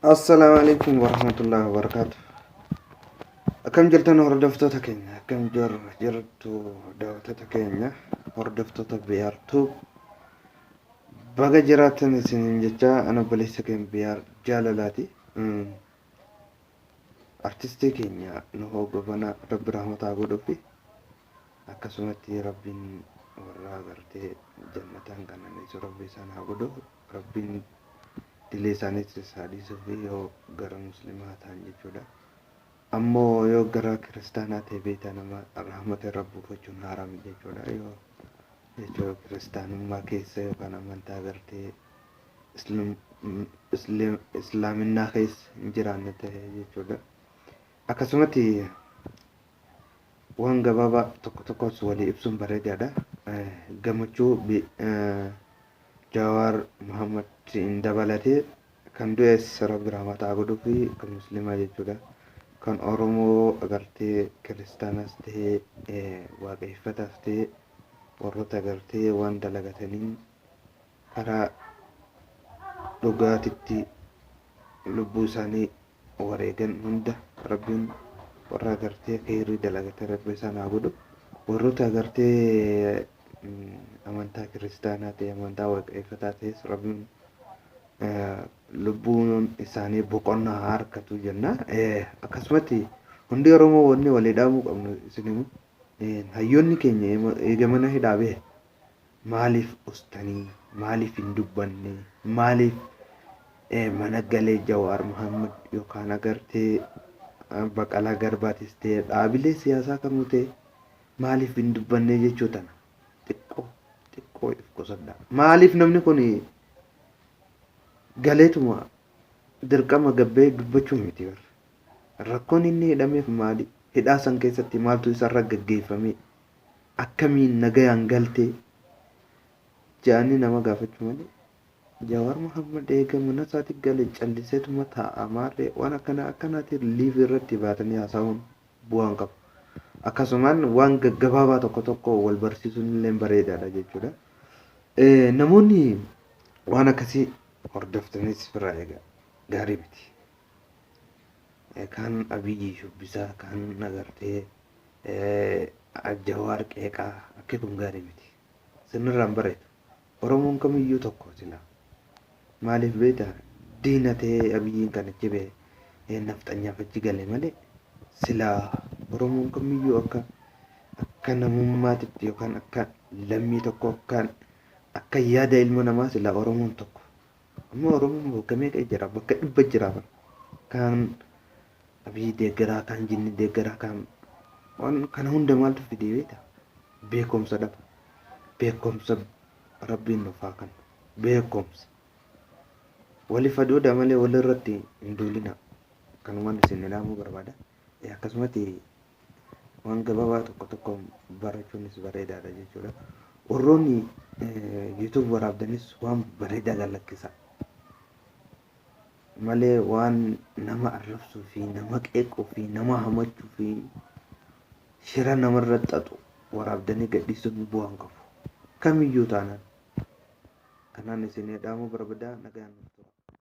Assalaamu alaikum warahmatullahi wabarakatuh. Akkam jirtan hordoftoota keenya? Akkam jirtu daawwattoota keenya? Hordoftoota BR2 baga jiraattan isiniin jecha ana obboleessa keenya BR jaalalaati. Artistii keenya Nuhoo Gobanaa Rabbi rahmataa godhuufi akkasumatti Rabbiin warra agartee jannataan qananiisu Rabbi isaan haa godhu. Rabbiin dilee isaaniitis haa dhiisuufi yoo gara muslimaa ta'an jechuudha. Ammoo yoo gara kiristaanaa ta'e beektaa nama rahmata irra buufachuun haaraam jechuudha. Yoo jechuu kiristaanummaa keessa yookaan amantaa agartee islaaminaa keessa hin jiraanne ta'e jechuudha. Akkasumatti waan gabaabaa tokko tokkos walii ibsuun bareedaadha. Gammachuu Jawaar Muhammad hin dabalatee kan du'es Rabbi rahmata haa godhuu fi kan muslimaa jechuudha. Kan Oromoo agartee kiristaanas ta'ee waaqeffataas ta'ee warroota agartee waan dalagataniin karaa dhugaatitti lubbuu isaanii wareegan hunda Rabbiin warra agartee kheyrii dalagate Rabbi isaan haa godhu. Warroota agartee amantaa kiristaanaa ta'e amantaa waaqeffataa ta'es Rabbiin lubbuun isaanii boqonnaa haa argatu jenna. Akkasumatti hundi Oromoo wanni walii dhaamuu qabnu isin himu. Hayyoonni keenya eega mana hidhaa bahe maaliif ustanii maaliif hin dubbanne maaliif mana galee Jawaar Muhammad yookaan agartee Baqalaa Garbaatis ta'e dhaabilee siyaasaa kamuu ta'e maaliif hin dubbanne jechuu tana xiqqoo xiqqoo if qusadha. Maaliif namni kun galeetuma dirqama gabbee dubbachuu miti bar. Rakkoon inni hidhameef maali? Hidhaa san keessatti maaltu isarra gaggeeffame? Akkamiin nagayaan galtee? Ja'anii nama gaafachuu malee Jawaar Muhammad eega mana isaatti gale calliseetuma taa'a maarree waan akkana akkanaatiin live irratti baatanii haasa'uun bu'aa hin qabu. Akkasumaan waan gaggabaabaa tokko tokko wal barsiisuun illee bareedaadha jechuudha. Namoonni waan akkasii hordoftanis firraa eega gaarii miti. Kaan Abiyyi shubbisaa, kaan agartee Jawaar qeeqaa akki kun gaarii miti. Sinirraan bareedu. Oromoon kamiyyuu tokko silaa. Maaliif beektaa? Diina ta'ee Abiyyiin kan achi ba'e nafxanyaaf achi gale malee silaa Oromoon kamiyyuu akka akka namummaatitti yookaan akka lammii tokko akka akka yaada ilma namaa silaa Oromoon tokko. Amma Oromoon bakka meeqa jira? Bakka dhibba jira bara. Kaan Abiyyi deeggaraa, kaan jinni deeggaraa, kaan waan kana hunda maaltu fide beektaa? Beekumsa dhaba. Beekumsa Rabbiin nuuf haa kennu. Beekumsa. Waliif hadoodaa malee walirratti hin duulinaa. Kanumaan isin dhaamuu barbaada. Akkasumatti waan gabaabaa tokko tokko barachuunis bareedaadha jechuudha. Warroonni YouTube waraabdanis waan bareedaa gad lakkisaa. Malee waan nama arrabsuu fi nama qeequu fi nama hamachuu fi shira namarra xaxu waraabdanii gadhiisuun bu'aa hin qabu. Kamiyyuu taanaan. Kanaan isin dhaamuu barbaada nagaan nuuf tura.